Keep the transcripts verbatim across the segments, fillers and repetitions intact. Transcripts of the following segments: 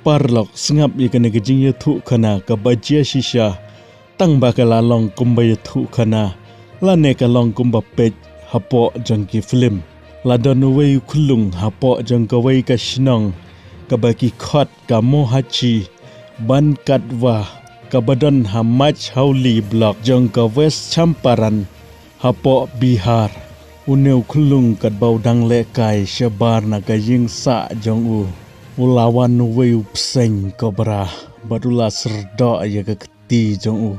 Paralok, sngap ïa kane ka jingïathuhkhana kaba jia shisha, tang ba ka la long kumba ïathuhkhana, lane ka long kumba peit hapoh jong ki film. La don uwei u khyllung hapoh jong kawei ka shnong kaba ki khot ka Mohachi Bankathwa, kaba don ha Machhauli Block jong ka West Champaran, hapoh Bihar. Une u khyllung katba u dang lehkai shabar na ka ïing sah jong u, u la wan uwei u bseiñ cobra bad u la syrdoh ïa ka kti jong u.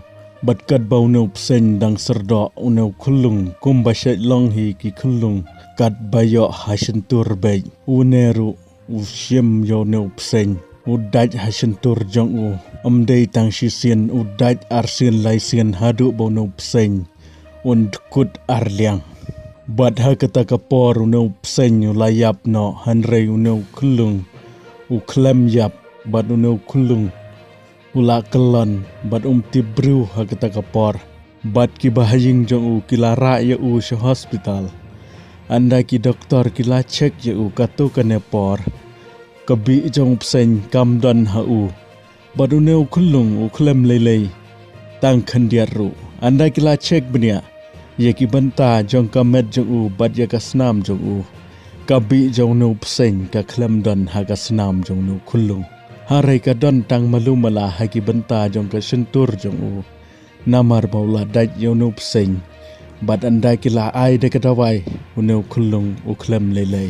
Bad katba une u bseiñ dang syrdoh, une u khyllung, kumba shait long hi ki khyllung katba ïoh ha shyntur beit, une ruh u shim ïa une u bseiñ, u dait ha shyntur jong u. Ym dei tang shisien, u dait arsien laisien haduh ba une u bseiñ un dkut arliang. Bad ha kata ka por une u bseiñ u la ïap noh, hynrei une u khyllung u khlem ïap. Bad une u khyllung u la kyllon bad um tip briew ha kata ka por. Bad kiba ha ïing jong u ki la rah ïa u sha hospital. Ynda ki doktor ki la check ïa u kato kane por, ka bih jong u bseiñ kam don ha u. Bad une u khyllung u khlem lei lei tang khyndiat ruh. Ynda ki la check bniah ïa ki bynta jong ka met jong u bad ïa ka snam jong u, ka bih jong une u bseiñ ka khlem don ha ka snam jong une u khyllung. Hynrei ka don tang malu mala ha ki bynta jong ka shyntur jong u, namar ba u la dait ïa une u bseiñ. Bad ynda ki la ai da ka dawai, une u khyllung u khlem lei lei.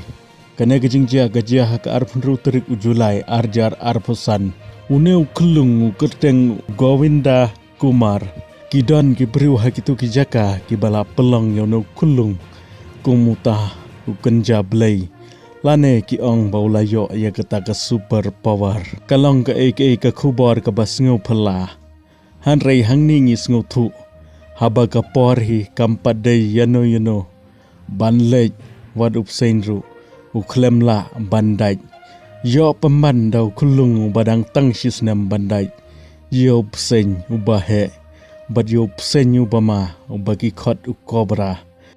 Kane ka jingjia ka jia ha ka arphew hynriew tarik u July arhajar arphew san. Une u khyllung u kyrteng Govinda Kumar. Ki don ki briew ha kito ki jaka kiba la pynlong ïa une u khyllung kum uta u kynja blei, lane ki ong ba u la ïoh ïa kata ka super power. Ka long kaei kaei ka khubor kaba sngewphylla. Hynrei hangne ngi sngewthuh, haba ka por hi kam pat dei ïano ïano ban leit, wat u bseiñ ruh u khlem lah ban dait. Ïoh pynban da u khyllung uba dang tang shisnem ban dait ïa u bseiñ uba heh, bad ïa u bseiñ uba ma, uba ki khot u cobra.